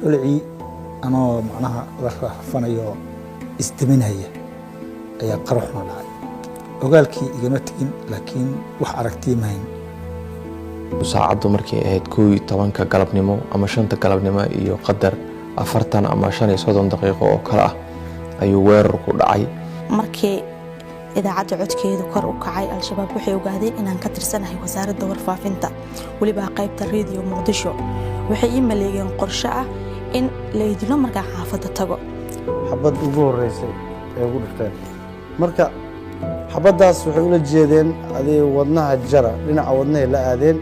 Holicii anoo macnaha la rafanayo, isdaminaya, ayaa qaraxuna dhacay. Ogaalkii igama tegin, laakiin wax aragtiya mahayn. Saacaddu markay ahayd 11-ka galabnimo ama 5-ta galabnimo iyo qadar 40 ama 35 daqiiqo oo kale ah ayuu weerarku dhacay. Markii idaacadda codkeedu kor u kacay, Al-Shabaab waxay ogaadeen inaan ka tirsanahay Wasaaradda Warfaafinta, weliba qaybta Rediyo Muqdisho. Waxay ii maleegeen qorshe ah in la idilo markaan xaafadda tago. Xabad ugu horreysay ay ugu dhufteen. Marka xabaddaas waxay ula jeedeen adig wadnaha jara, dhinaca wadnahay la aadeen.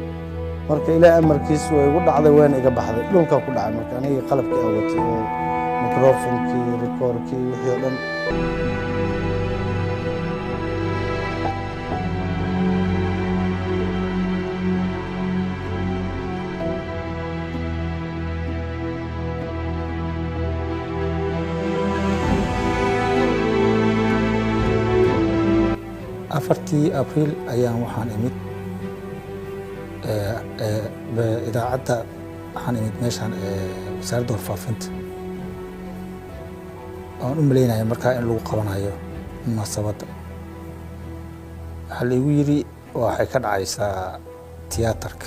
Marka Ilaah amarkiis way igu dhacday, wayna iga baxday, dhulka ku dhacay. Marka anigii qalabkii aan watay oo mikrofonkii, rikoorkii, wixii oo dhan. 4-tii Abriil ayaan waxaan imid idaacadda. Waxaan imid meeshaan Wasaaradda Warfaafinta. Waan u malaynaya markaa in lagu qabanayo munaasabadda. Waxaa la igu yidhi waxay ka dhacaysaa tiyaatarka.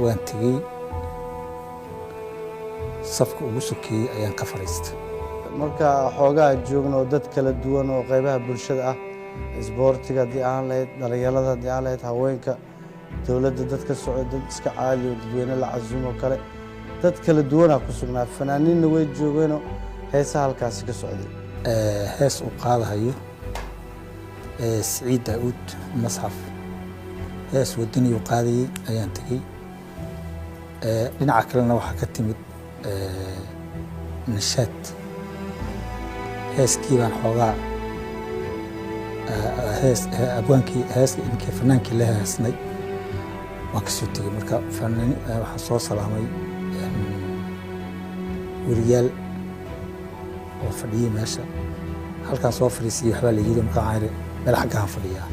Waan tegey, safka ugu sokeeyey ayaan ka fadhiistay. Marka xoogaa joogno, dad kala duwan oo qaybaha bulshada ah, isboortiga haddii aan lahayd, dhalinyarada haddii aan lahayd, haweenka, dowladda dad ka soco, dad iska caadi oo dadweyne la casuumo kale, dad kala duwanaa ku sugnaa. Fanaaniinna way joogeenoo heesaha halkaasi ka socday. Hees uu qaadahayo Siciid Daa'uud Masxaf, hees wadaniyuu qaadayey, ayaan tegey. Dhinaca kalena waxaa ka timid nashaad. Heeskii baan xoogaa hees abwaankii, hees ninkii fanaankii la heesnay, waan ka soo tegey. Marka waxaan soo salaamay weriyaal oo fadhiyey meesha. Halkaan soo fadhiisiyey, waxbaa la yidhi. Markaa waxaan idhi meel xaggaan fadhiyaa.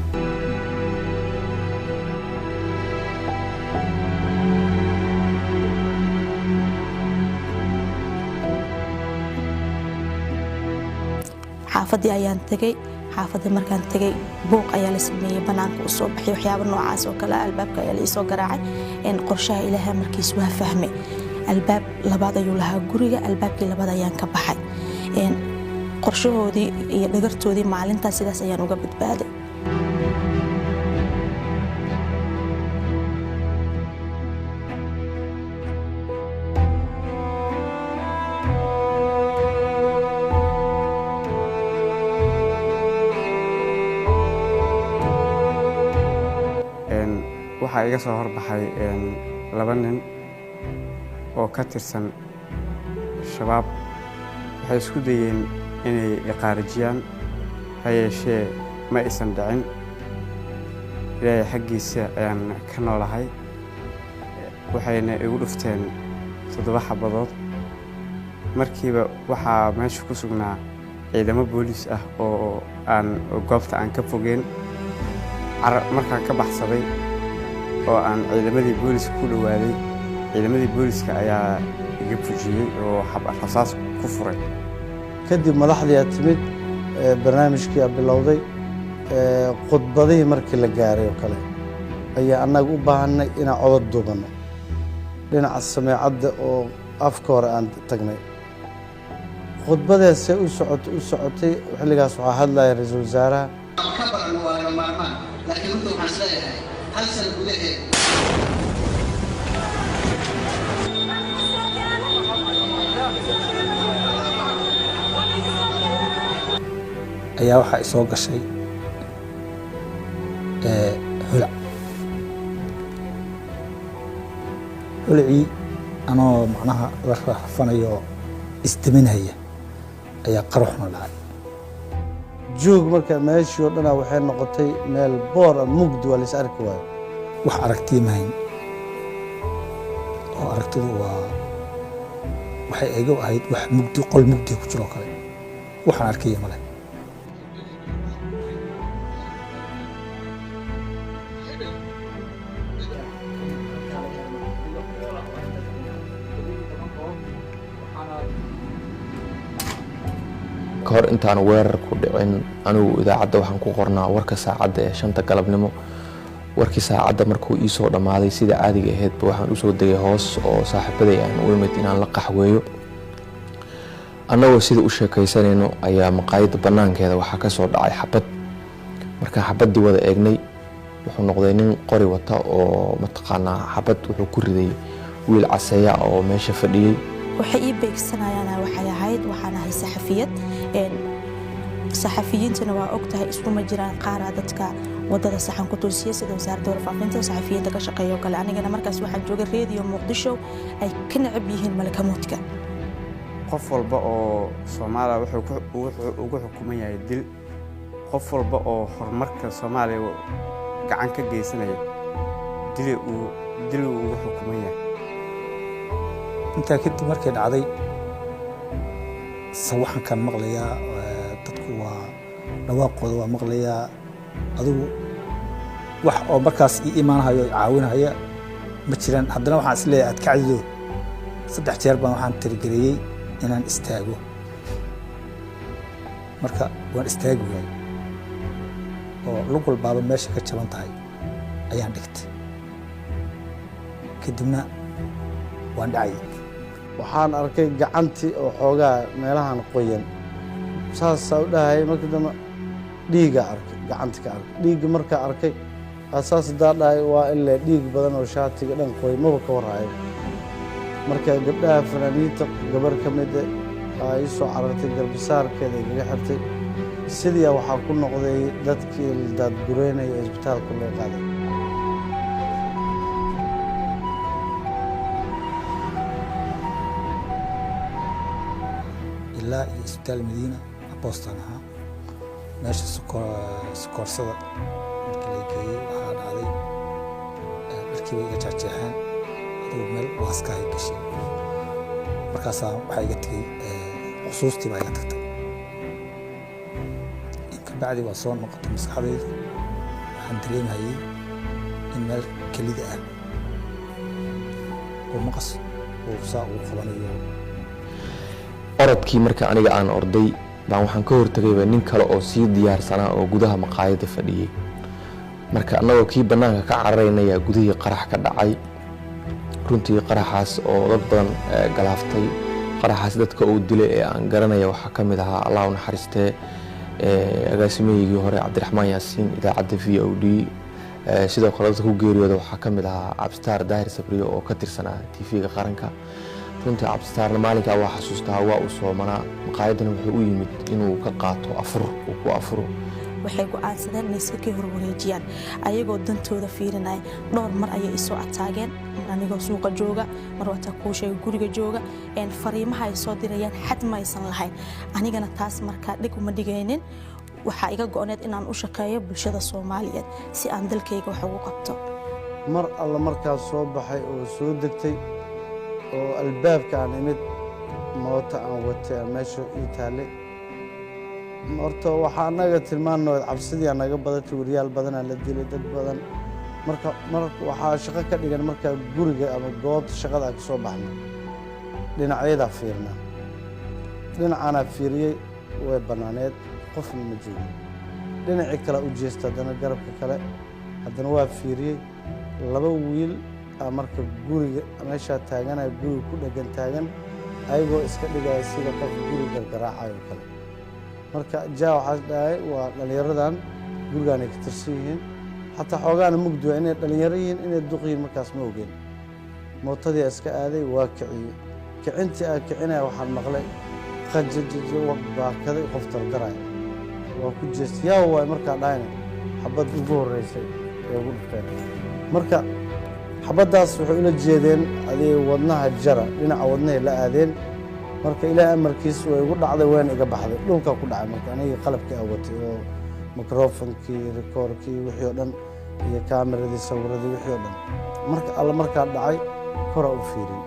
Xaafaddii ayaan tegey. Xaafaddii markaan tegey, buuq ayaa la sameeyey, banaanka u soo baxay, waxyaabo noocaas oo kale ah. Albaabka ayaa la iisoo garaacay. Qorshaha Ilaahay markiis waa fahmay. Albaab labaad ayuu lahaa guriga, albaabkii labaad ayaan ka baxay. Qorshahoodii iyo dhagartoodii maalintaas sidaas ayaan uga badbaaday. Waxaa iga soo horbaxay laba nin oo ka tirsan Shabaab. Waxay isku dayeen inay iqaarijiyaan, ha yeeshee ma aysan dhicin. Ilaahay xaggiisa ayaan ka noolahay. Waxayna igu dhufteen toddoba xabadood. Markiiba waxaa meesha ku sugnaa ciidamo booliis ah oo aan goobta aan ka fogeen. Markaan ka baxsaday oo aan ciidamadii booliiska ku dhowaaday, ciidamadii booliiska ayaa iga fujiyey oo rasaas ku furay. Kadib madaxdii aa timid, barnaamijkii aa bilowday. Khudbadihii markii la gaaray oo kale ayaa annaga u baahanay inaan codod duubanno. Dhinaca sameecadda oo afka hore aan tagnay, khudbadeesee u socotay u socotay. Xilligaas waxaa hadlaya ra-iisul wasaaraha. Ka baran waa laga maarmaan, laakiin runta waxaan isleeyahay hal sano gudaheed. Ayaa waxaa isoo gashay holac. Holicii anoo macnaha la rafanayo, isdaminaya, ayaa qaraxuna dhacay. Joog marka meeshii oo dhanaa waxay noqotay meel boor ah, mugdi, waa lais arki waayo. Wax aragtiya mahayn oo aragtidu waa Waxay igu ahayd wax mugdi, qol mugdi ku jiro kale, waxaan arkaya male. Ka hor intaan weerarku dhicin, anigu idaacadda waxaan ku qornaa warka saacadda ee 5ta galabnimo. Warkii saacadda markuu iisoo dhammaaday, sida caadiga ahaydba waxaan usoo degay hoos oo saaxiibaday aan u imid inaan la qaxweeyo. Annagoo sida u sheekaysanayno ayaa maqaayadda bannaankeeda waxaa ka soo dhacay xabad. Markaan xabaddii wada eegnay, wuxuu noqday nin qori wata oo mataqaanaa xabad wuxuu ku riday wiil caseeya oo meesha fadhiyey. Waxay ii beegsanayaan waxay ahayd waxaan ahay saxafiyad. Saxafiyiintana waa ogtahay, iskuma jiraan. Qaaraa dadka wadada saxan ku toosiya, sida Wasaaradda Warfaafinta saxafiyiinta ka shaqeeya oo kale. Anigana markaas waxaan joogay Reediyo Muqdisho, ay ka necab yihiin malakamuudka. Qof walba oo Soomaaliya wuxuu ugu xukuman yahay dil. Qof walba oo horumarka Soomaaliya gacan ka geysanaya dil uu ugu xukuman yahay. Intaa kadib markay dhacday, sawaxankaan maqlayaa, dadku waa dhawaaqooda waa maqlayaa. Adigu wax oo markaas ii imaanahayo o caawinahaya ma jiraan. Haddana waxaan is leeyahay aad kacdido. 3 jeer baan waxaan tirigareeyey inaan istaago. Marka waan istaagi waayey oo lug walbaaba meesha ka jaban tahay ayaan dhigtay, kadibna waan dhacay. Waxaan arkay gacantii oo xoogaa meelahan qoyan, saasaa u dhahayay. Markii dambe dhiigaa arkay, gacanta ka arkay dhiigga. Markaa arkay saas hadaa dhahay, waa ilaa dhiig badan oo shaatiga dhan qoy, maba ka warhayo. Marka gabdhaha fanaaniinta gabar ka mida aa ii soo carartay, garbasaarkeeda igaga xirtay. Sidiia waxaa ku noqday dadkii la daadgureynaya ee isbitaalka loo qaaday. Ilaa iyo Isbitaal Madiina aboostaan ahaa. Meesha sokoorsada markii la geeyey, waxaa dhacday dharkii bay iga jeexjeexeen. Adigu meel waaskahay gashay. Markaasaa waxaa iga tegey xusuustii baa iga tagtay. In ka bacdi waa soo noqotay maskaxdaydu. Waxaan dareemhayey in meel kelida ah oo maqas uu saa ugu qabanayo. Orodkii marka aniga aan orday baan waxaan ka hortagayba nin kale oo sii diyaarsanaa oo gudaha maqaayadda fadhiyey. Marka annagoo kii bannaanka ka cararaynayaa gudihii qarax ka dhacay. Runtii qaraxaas oo dad badan galaaftay. Qaraxaas dadka uu dilay ee aan garanaya waxaa ka mid ahaa, Allah u naxariistee, agaasimahaygii hore Cabdiraxmaan Yaasiin, idaacadda VOD. Sidoo kale dadka ku geeriyooda waxaa ka mid ahaa Cabsitaar Daahir Sabriyo oo ka tirsanaa TV-ga qaranka. Runtii Cabsitaarna maalinkaa waa xasuustaa, waa uu soomanaa. Maqaayaddana wuxuu u yimid inuu ka qaato afur uu ku afuro. Waxay go'aansadeen inay iska kii horwareejiyaan ayagoo dantooda fiirinaya. Dhowr mar ayay isoo ataageen, mar anigoo suuqa jooga, mar wataa kuu sheega guriga jooga. Fariimaha ay soo dirayaan xad ma aysan lahayn. Anigana taas markaa dhig uma dhigaynin. Waxaa iga go'oneed inaan u shaqeeyo bulshada Soomaaliyeed si aan dalkayga wax ugu qabto. Mar alla markaas soo baxay oo soo degtay oo albaabka aan imid, mooto aan watay aan meesha ii taallay. Horta waxaa annaga tilmaannood cabsidii aa naga badatay. Wariyaal badanaa la dilay, dad badan. Marka waxaa shaqo ka dhigan markaa guriga ama goobta shaqada aan ka soo baxno, dhinacyadaa fiirnaa. Dhinacaanaa fiiriyey, way bannaaneed, qofna ma joogin. Dhinacii kale u jeesta, haddana garabka kale, haddana waa fiiriyey. Laba wiil aa marka guriga meeshaa taaganaya, guriga ku dheggan taagan, ayagoo iska dhigaya sida qof guri gargaraacayo oo kale. Marka jaa waxaa dhahay, waa dhallinyaradan gurigaanay ka tirsan yihiin. Xataa xoogaana mugdi waa inay dhallinyaro yihiin, inay duq yihiin markaas ma ogeen. Mootadii aa iska aaday, waa kiciyey. Kicintii aa kicinaya waxaan maqlay qajajajo, baakaday, qof dardaraya. Waa ku jeestay, yaa waay? Markaa dhahayna xabad ugu horreysay ee ugu dhufteen. Marka xabaddaas waxay ula jeedeen adii wadnaha jara, dhinaca wadnahay la aadeen. Marka Ilaah amarkiis way igu dhacday, wayna iga baxday, dhulka ku dhacay. Marka anigii qalabkii aan watay oo microfonkii, rikoorkii, wixii oo dhan iyo kaameradii, sawiradii, wixii oo dhan. Marka alla markaa dhacay, koraa u fiiriyey.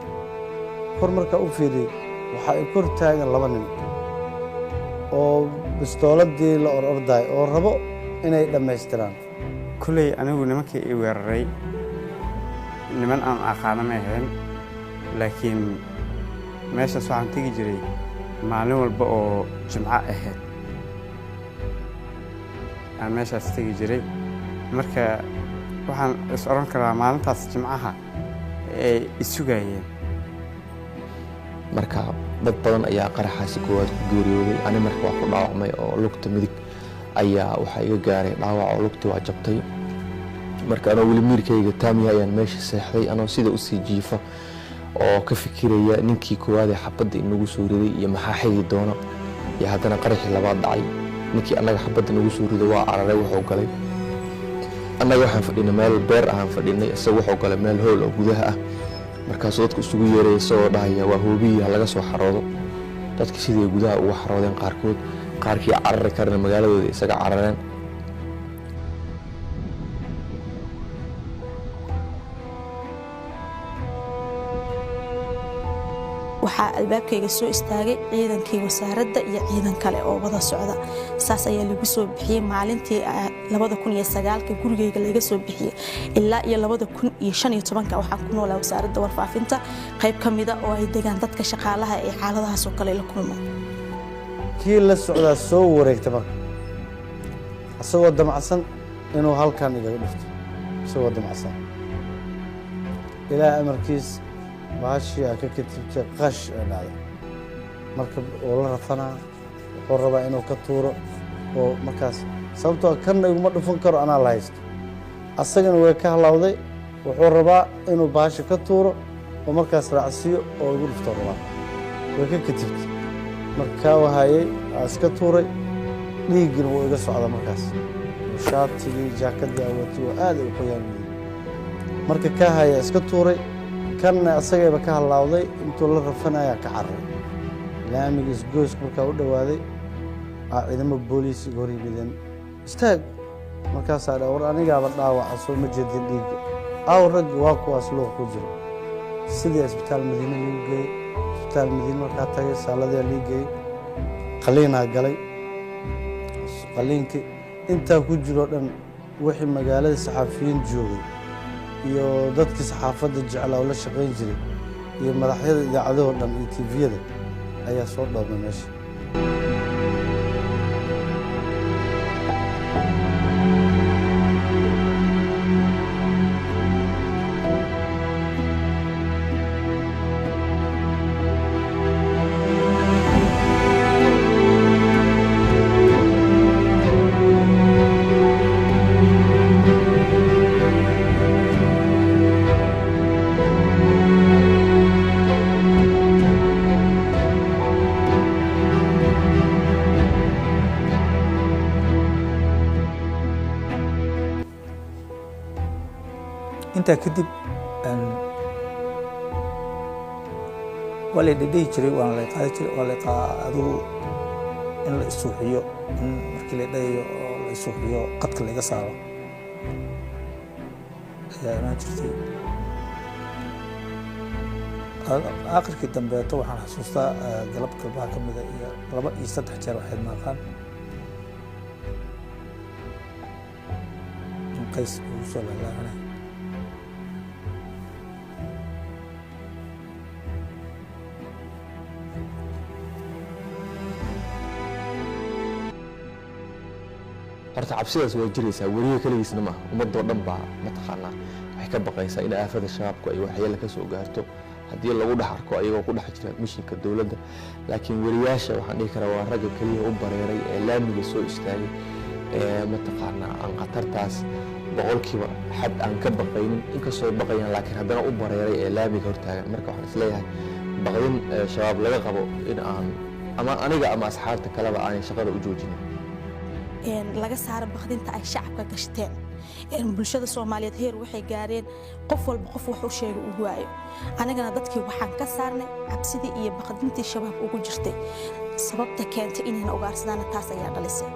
Kor markaa u fiiriyey, Waxaa ay kor taagan 2 nin oo bistooladii la ororday oo rabo inay dhammaystiraan. Kulley anigu nimankii i weeraray niman aan aqaano ma ahayn, laakiin meeshaas waxaan tegi jiray maalin walba oo jimco ahayd aan meeshaas tegi jiray. Marka waxaan is oran karaa maalintaas jimcaha ay isugayeen. Marka dad badan ayaa qaraxaasi koowaad ku geeriyooday. Ani marka waa ku dhaawacmay oo lugta midig ayaa waxaa iga gaaray dhaawac oo lugti waa jabtay. Marka anoo weli miirkayga taamyaha ayaan meesha seexday, anoo sida usii jiifa oo ka fikiraya ninkii koowaad ee xabadda inagu soo riday iyo maxaa xigi doona. Iyo haddana qaraxii labaad dhacay, ninkii annaga xabadda nagu soo riday waa cararay, wuxuu galay. Annaga waxaan fadhinay meel beer ahaan fadhinay, isaga wuxuu galay meel hool oo gudaha ah. Markaasuu dadku isugu yeeray isagoo dhahaya waa hoobihii ha laga soo xaroodo. Dadki sidii gudaha uga xaroodeen qaarkood, qaarkii carari karana magaaladooda isaga carareen. Waxaa albaabkayga soo istaagay ciidankii wasaaradda iyo ciidan kale oo wada socda. Saas ayaa lagu soo bixiyey maalintii 2009 gurigayga laga soo bixiyey. Ilaa iyo 2015 waxaan ku noolaa wasaaradda warfaafinta qayb ka mida oo ay degaan dadka shaqaalaha ee xaaladahaas oo kale la kulmo. Kii la socdaa soo wareegta marka isagoo damacsan inuu halkan igaga dhufto, isagoo damacsan. Ilaa amarkiis bahashii aa ka katibtay qash ee dhacday. Marka uu la rafanaa, wuxuu rabaa inuu ka tuuro oo markaas sababtoo kanna iguma dhufan karo, anaa la haysto. Asagana way ka halawday, wuxuu rabaa inuu bahasha ka tuuro oo markaas raacsiiyo oo igu dhufto rabaa. Way ka katibtay. Markaa wahayay aa iska tuuray, dhiiggina wuu iga socda markaas. Shaatigii jaakadii aan watay waa aad ay u qoyaan yihiin. Marka kaa haya iska tuuray, kanna asagayba ka halaawday, intuu la rafanayaa ka cararay. Laamiga isgoyska markaa u dhowaaday aa ciidamo booliis iga hor yimideen. Istaag! Markaasaa dha war anigaaba dhaawaca soo ma jeedin dhiigga. Aaw raggi waa kuwaas luuq ku jiro. Sidii isbitaal Madiine liigu geeyey. Isbitaal Madiine markaa tagay, saaladii lii geeyey. Qaliinaa galay. Qaliinkii intaa ku jiro dhan wixii magaalada saxaafiyiin joogay iyo dadkii saxaafadda jeclaa oo la shaqayn jiray iyo madaxyada idaacadahoo dhan iyo TV-yada ayaa soo dhoobmay meesha. Intaa kadib waa la dhedhehi jiray, waana la qaadi jiray, waa la adigu in la isuuxiyo, in markii la dhayayo oo la isuuxiyo qadka laga saaro ayaa imaan jirtay. Aakhirkii dambeeto waxaan xasuustaa galab galbaha ka mida iyo 2 iyo 3 jeer waxayd maaqaan in Qays ugu soo laalaabanay. Horta cabsidaas waa jiraysaa, weriga keligiisna maaha, ummadoo dhan baa mataqaanaa waxay ka baqaysaa in aafada shabaabku ay waxyeelo ka soo gaarto haddii lagu dhex arko ayagoo ku dhex jira mishinka dowladda. Laakiin weriyaasha waxaan dhihi karaa waa ragga keliya u bareeray ee laamiga soo istaagay ee mataqaanaa aan khatartaas boqolkiiba xad aan ka baqaynin, inkastoo baqayaan laakiin haddana u bareeray ee laamiga hortaagan. Marka waxaan isleeyahay baqdin shabaab laga qabo in aan ama aniga ama asxaabta kaleba aanay shaqada u joojinin. Laga saaro baqdinta ay shacabka gashteen. Bulshada Soomaaliyeed heer waxay gaareen qof walba qof wax u sheegay ugu waayo. Anagana dadkii waxaan ka saarnay cabsidii iyo baqdintii shabaab ugu jirtay. Sababta keentay inayna ugaarsadaan taas ayaa dhalisay.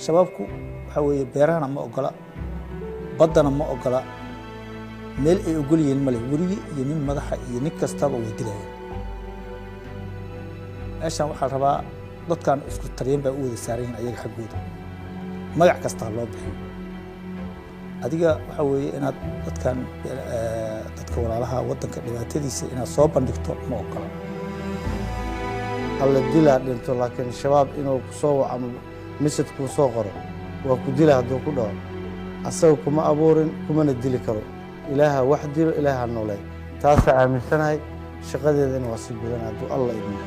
Shabaabku waxa weeye beerahana ma ogola, baddana ma ogola, Meel ay ogol yihiin male. Weriye iyo nin madaxa iyo nin kastaba way dilayaan. Meeshan waxaa la rabaa dadkan isku taryan baa u wada saaran yihiin ayaga xaggooda, magac kastaa loo bixiyo. Adiga waxa weeye inaad dadkan, dadka walaalaha, waddanka dhibaatadiisa inaad soo bandhigto ma ogola. Alla dilaa dhinto, laakiin Shabaab inuu ku soo waco ama message kuu soo qoro, "Waa ku dila," hadduu ku dhaho, asaga kuma abuurin, kumana dili karo. Ilaaha wax dilo, Ilaaha noolay. Taasaa aaminsanahay, shaqadeedana waa si gudan hadduu Alla idmo.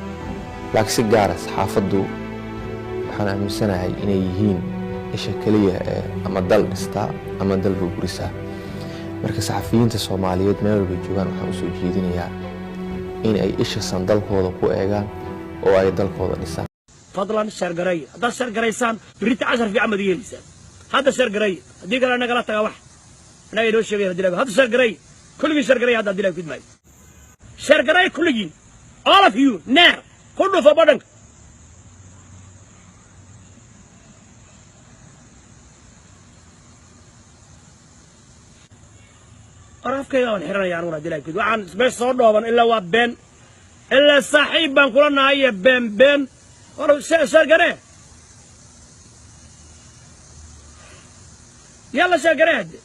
Laakiin si gaara saxaafaddu waxaan aaminsanahay inay yihiin isha keliya ee ama dal dhistaa ama dal burburisaa. Marka saxafiyiinta Soomaaliyeed meel walba joogaan, waxaan usoo jeedinayaa in ay isha san dalkooda ku eegaan oo ay dalkooda dhisaan. Fadlan share gareeya. Haddaad share garaysaan, berrita cashar fiican baad yeelaysaan. Hadda share gareeya, haddii kale nagala taga. Wax annaga inoo sheegaya hadii la hadda share gareeya. Kulligiin share gareeya hadda, haddii la fidmaayo. Share gareeya kulligiin, all of you. Neer ku dhufo badhanka. War afkayga waan xiranaya anuguna haddii la fid. Waxaan meesha soo dhooban ilaa waa been, ilaa saaxiib baan kula nahay iyo been been. War share garee, yalla, share garee hadde.